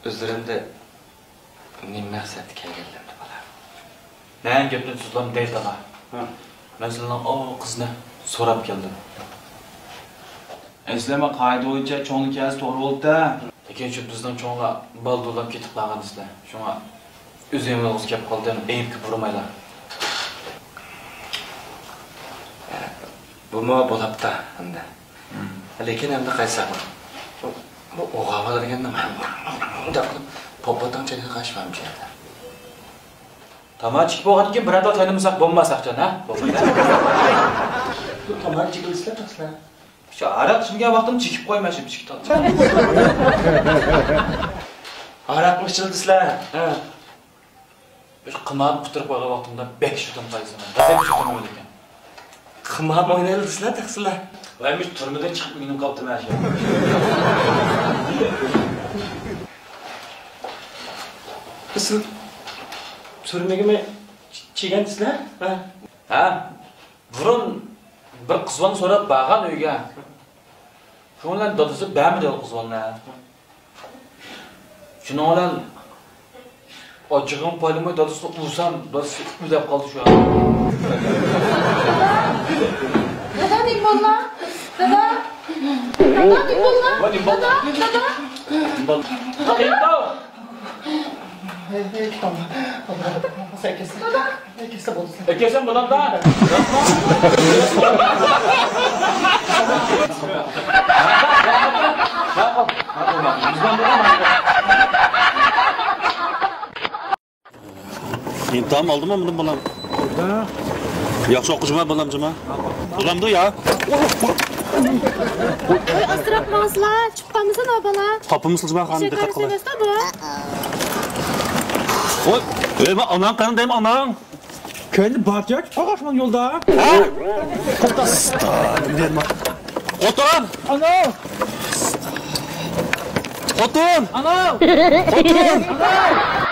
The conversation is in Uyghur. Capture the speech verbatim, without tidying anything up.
ئۆزلىرىمدە نېمە مەقسەتتە كەلگەنلىرىنى بىلەم. نەنى گەپنى تۇزلام دەيتالا. ھە. مەن سىلىنىڭ ئاۋۇ قىزنى سوراپ كەلدىم. ئەسلىمە قائىدە بويىچە چوڭنىڭ كەلسە توغرا بولىدۇ. لېكىن شۇ بىزنىڭ چوڭلار بالا دۇۋىلاپ كېتىپ قالغان دېسىلە. شۇڭا ئۆزۈم يالغۇز كەپ قالدىم، ئەيىبكە بۇرىمايلا. بۇمۇ بولاپتا ئەمدى. لېكىن ئەمدى قايساق بۇ، بۇ ئوغاۋا دېگەننى مۇنداق قىلىپ پوپاتاڭ چېكىگە قاچمامچى يەردە. تاماكا چېكىپ بولغاندىن كېيىن بىرەر تال تاينىمىساق بولماس ئاخچان ھە؟ بولمايدۇ. بۇ تاماكا چېكىلسىلە تاقسىلە. شۇ ھاراق ئىچمىگەن ۋاقتىمدا چېكىپ قويمەن شۇ ئىككى تال. ھاراقمۇ ئىچىلدى سىلە؟ ھە. بىر قىمارنى قۇتۇرۇپ قويغان ۋاقتىمدا بەك شۇتۇم قايسىمەن. غەزەپ شۇتۇم ئوينىكەن. قىمارمۇ ئوينايلى دېسىلە تاقسىلە. ۋاي مۇشۇ تۈرمىدىن چىقىپ ئۆگىنىپ قاپتىمەن شۇ. سىز تۈرمىگىمۇ چىگەنسىلە؟ ھە. ھە. بۇرۇن بىر قىز بالىنى سوراپ بارغان ئۆيگە. شۇنىڭ بىلەن دادىسى بەرمىدى ئۇ قىز بالىنى. شۇنىڭ بىلەن ئاچچىقىم پايلىماي دادىسىنى ئۇرسام، دادىسى ئۆلۈپ قالدى شۇ. دادا، دادا، نېمە بولدى؟ دادا، دادا، نېمە بولدى؟ دادا، دادا. نېمە بولدى؟ دادا. ھەي، ھەي، كېتىڭلار. سەن كەتسە. دادا. سەن كەتسە بولدى. ئەكەلسەم بولامدا؟ ئىمتىھان ئالدىمۇ بۇنىڭ بالام؟ ياخشى ئوقۇشما بالام جۇما؟ بولامدۇ يا؟ ۋاي ئاسراپ ماڭسىلا، چۈشۈپ قالمىسۇن ئۇ بالا. تاپىمىسىلا جۇما خانىم، دىققەت قىلىڭ. ئەمەس بۇ. ۋاي، ۋاي ئاناڭ قېنى دەيمەن ئاناڭ. كەينى بارچە چىقىپ قالغاچمۇ يولدا. ھە؟ توختا. خوتۇن! ئانا! خوتۇن! ئانا! خوتۇن! ئانا!